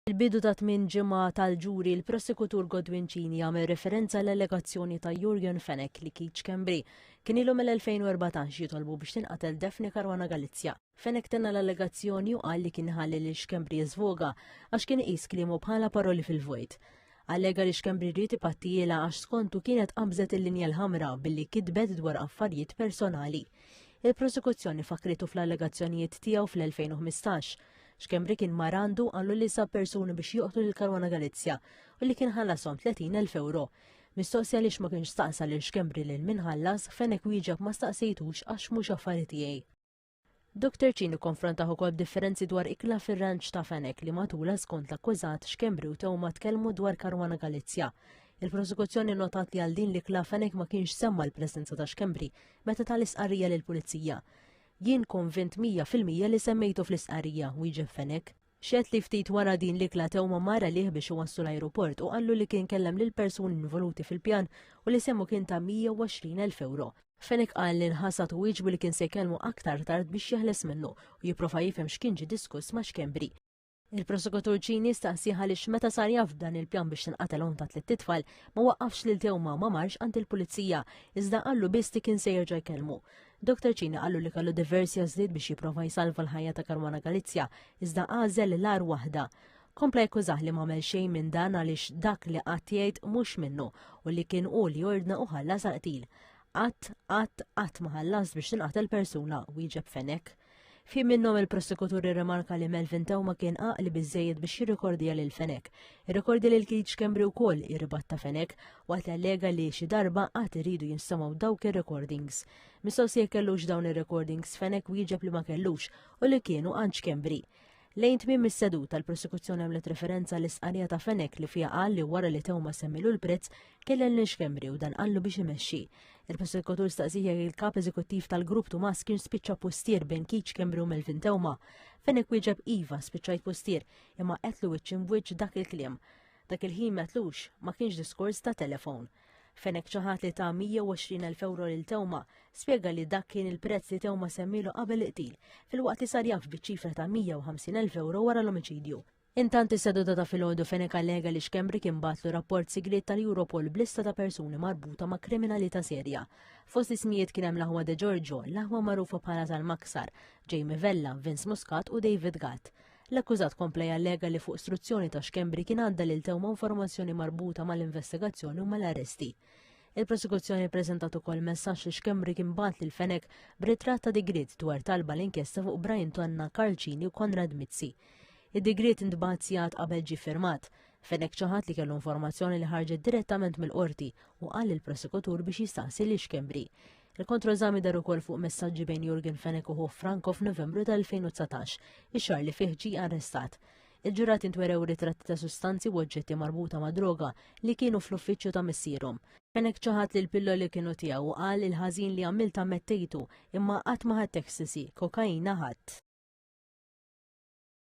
Fil-bidu ta' tmien ġimgħa tal-ġuri, il-prosekutur Godwin Cini għamel referenza l-allegazzjoni ta' Yorgen Fenech li Keith Schembri kien ilu mill-2014 jitolbu biex tinqatel Daphne Caruana Galizia. Fenech tenna l-allegazzjoni u qal li kien ħalli lil Schembri jiżvoga għax kien iqis kliemu bħala paroli fil-vojt. Allega li Schembri ried ipattijielha għax skontu kienet qabżet il-linja l-ħamra billi kitbet dwar affarijiet personali. Il-prosekuzzjoni fakritu fl-allegazzjonijiet tiegħu fl-2015. Schembri kien mar għandu qallu li sab persuni biex joqtlu lil Caruana Galizia u li kien ħallasom 30,000 euro. Mistoqsi għaliex ma kienx staqsa lil Schembri lil min ħallas, Fenech wieġeb ma staqsejtux għax mhux affari tiegħi. Dr. Cini konfrontah ukoll b'differenzi dwar ikla fir-ranch ta' Fenech li matulha skont l-akkużat Schembri u Theuma tkellmu dwar Caruana Galizia. Il-prosekuzzjoni notat li għal din l-ikla Fenech ma kienx semma l-preżenza ta' Schembri meta ta l-istqarrija lill-pulizija. Jien konvint 100% li semmejtu fl-istqarrija, wieġeb Fenech. Xehed li ftit wara din l-ikla Theuma mar għalih biex iwasslu l-ajruport u qallu li kien kellem lil persuni involuti fil-pjan u li sehmu kien ta' 120,000 euro. Fenech qal li nħasad u wieġbu li kien se jkellmu aktar tard biex jeħles minnu u jipprova jifhem x'kien ġie diskuss ma' Schembri. Il-prosekutur Cini staqsih għaliex meta sar jaf b'dan il-pjan biex tinqatel omm ta' tliet itfal ma waqqafx lil Theuma ma marx għand il-pulizija iżda qallu biss li kien se jerġa' jkellmu. Dr. Cini qallu li kellu diversi għażliet biex jipprova jsalva l-ħajja ta' Caruana Galizia, iżda għażel l-agħar waħda. Kompla jakkużah li m'għamel xejn minn dan għaliex dak li qatt jgħid mhux minnu u li kien hu li ordna u ħallas għall-qtil. Qatt, qatt, qatt ma ħallast biex tinqatel persuna, wieġeb Fenech. F'ħin minnhom il-prosekutur irrimarka li Melvin Theuma kien għaqli biżżejjed biex jirrikordja lil Fenech. Irrikordja lil Keith Schembri wkoll irribatta Fenech waqt li allega li xi darba qatt iridu jinstemgħu dawk ir-recordings. Mistoqsi jekk kellux dawn ir-recordings Fenech wieġeb li ma kellux u li kienu għand Schembri. Lejn tmiem is-seduta l-prosekuzzjoni għamlet referenza l-istqarrija ta' Fenech li fiha qal li wara li Theuma semmilu l-prezz kellem lil Schembri u dan qallu biex imexxi. Il-prosekutur staqsih jekk il-kap eżekuttiv tal-grupp Tumas kien spiċċa pustier bejn Keith Schembri u Melvin Theuma. Fenech wieġeb iva spiċċajt pustier imma għedtlu wiċċ imb'wiċċ dak il-kliem. Dak il-ħin m'għedtlux, ma kienx diskors ta' telefon. Fenech ċaħad li ta 120,000 euro lil Theuma, spjega li dak kien il-prezz li Theuma semmilu qabel il-qtil, filwaqt li sar jaf biċ-ċifra ta' 150,000 euro wara l-omiċidju. Intant is-seduta ta' filgħodu Fenech allega li Schembri kien bagħatlu rapport sigriet tal-Europol b'lista ta' persuni marbuta ma' kriminalità serja. Fost ismijiet kien hemm l-aħwa De Giorgio, l-aħwa magħrufa bħala tal-Maksar, Jamie Vella, Vince Muscat u David Gatt. L-akkużat kompla jallega li fuq istruzzjoni ta' Schembri kien għadda lil Theuma informazzjoni marbuta mal-investigazzjoni u mal-arresti. Il-prosekuzzjoni ppreżentat ukoll messaġġ li Schembri kien bagħat lil Fenech b'ritratt ta' digriet dwar talba l-inkjesta fuq Brian Tonna, Karl Cini u Konrad Mizzi. Id-digriet intbagħat sigħat qabel ġie firmat. Fenech ċaħad li kellu informazzjoni li ħarġet direttament mill-qorti u qal lill-prosekutur biex jistaqsi lil Schembri. Il-kontroeżami dar ukoll fuq messaġġi bejn Yorgen Fenech u ħuh Franco f'Novembru tal-2019, ix-xahar li fih ġie arrestat. Il-ġurati ntwerew ritratti ta' sustanzi u oġġetti marbuta ma' droga li kienu fl-uffiċċju ta' missierhom. Fenech ċaħad li l-pilloli kienu tiegħu u qal il-ħażin li għamilt ammettejtu imma qatt ma ħadt ecstasy, kokaina ħadt.